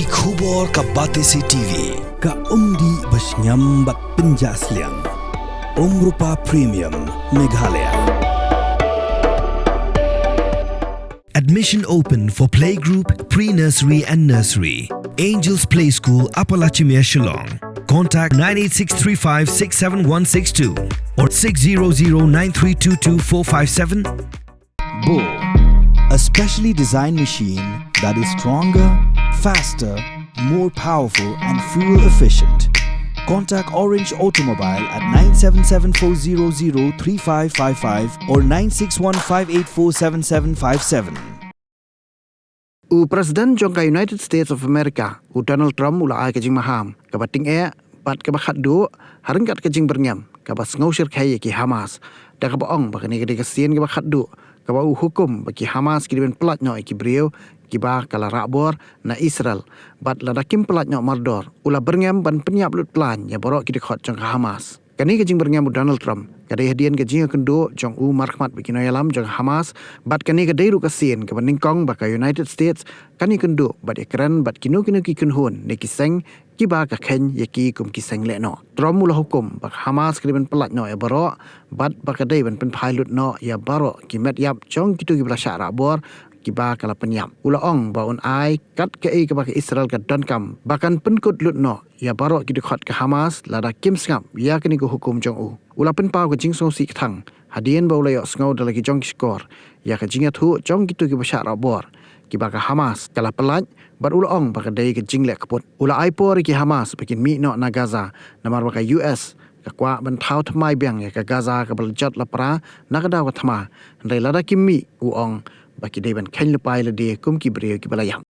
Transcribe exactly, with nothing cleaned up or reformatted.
Khubor ka Batesi T V, ka umdih ba shngiam bad pynjah sliang. Umrupa Premium, Meghalaya. Admission open for playgroup, pre-nursery and nursery. Angels Play School, Upper Lachimia, Shillong. Contact nine eight six three five six seven one six two or six zero zero nine three two two four five seven. Bull, a specially designed machine that is stronger, faster, more powerful, and fuel efficient. Contact Orange Automobile at nine seven seven four zero zero three five five five or nine six one five eight four seven seven five seven. U President jong ka United States of America, u Donald Trump, u la ai ka jingmaham kaba tyngeh bad kaba khatduh ha ryngkat ka jingbyrngem kaba sngewshyrkhei ïa ki Hamas, da kaba ong ba kane ka dei ka sien kaba khatduh kaba u hukum ba ki Hamas ki dei ban pyllait noh ïa ki briew kiba ka la rah bor na Israel, bad lada kim pyllait noh mardor, u la byrngem ban pynïap lut plain ïa baroh ki dkhot jong ka Hamas. Kane ka jingbyrngem u Donald Trump ka dei hadien ka jingïakynduh jong u markhmat bad ki nongïalam jong ka Hamas, bad kane ka dei ruh ka sien kaba nyngkong ba ka United States kan ïakynduh bad ïakren bad kino kino ki kynhun ne ki seng kiba ka kheiñ ïa ki kum ki seng lehnoh. Trump u la hukum ba ka Hamas ka dei ban pyllait noh ïa baroh, bad ba ka dei ban pynphai lut noh ïa baroh ki met ïap jong kito kiba la shah rah bor kiba ka la pynïap. U la ong ba un ai kat kaei kaba ka Israel ka donkam ba kan pynkut lut noh ïa baroh ki dkhot ka Hamas lada kim sngap ïa kane ka hukum jong u. U la pynpaw ka jingsngewsih kthang hadien ba u la ïohsngew da la ki jong ki shkor ïa ka jingïathuh jong kito kiba shah rah bor kiba ka Hamas ka la pyllait, bad u la ong ba ka dei ka jingleh kput. U la ai por ïa ki Hamas ba kin mih noh na Gaza, namar ba ka U S ka kwah ban thaw thymmai biang ïa ka Gaza kaba la jot la pra na ka daw ka thma. Hynrei lada kim mih, u ong ba ki dei ban kheiñ lypa ïa lade kum ki briew kiba la ïap.